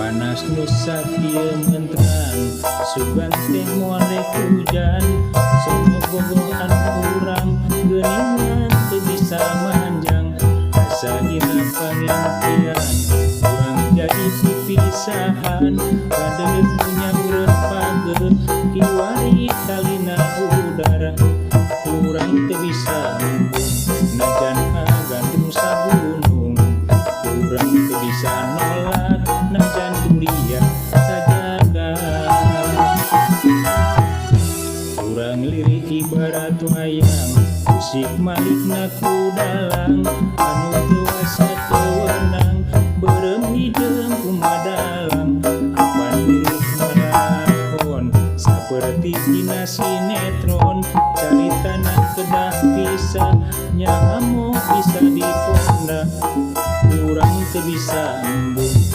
Panas nu sakieu mentrang, sugan teh moal rek hujan. Sok bogohan urang geuningan teu bisa manjang. Asa dina pangimpian urang jadi pipisahan. Kadeuleu nyangreun pageuh kiwari talina udara. Urang teu bisa embung najan kagandrung sagunung. Urang teu bisa nolak najan duria sajagat. Urang lirik ibarat wayang, usik malikna ku dalang. Anu teu wasa teu wenang, beureum hideung kumadalang. Apan lirik malakon saperti dina sinetron. Caritana kedah pisah, nyaho bisa diponda. Urang teu bisa embung.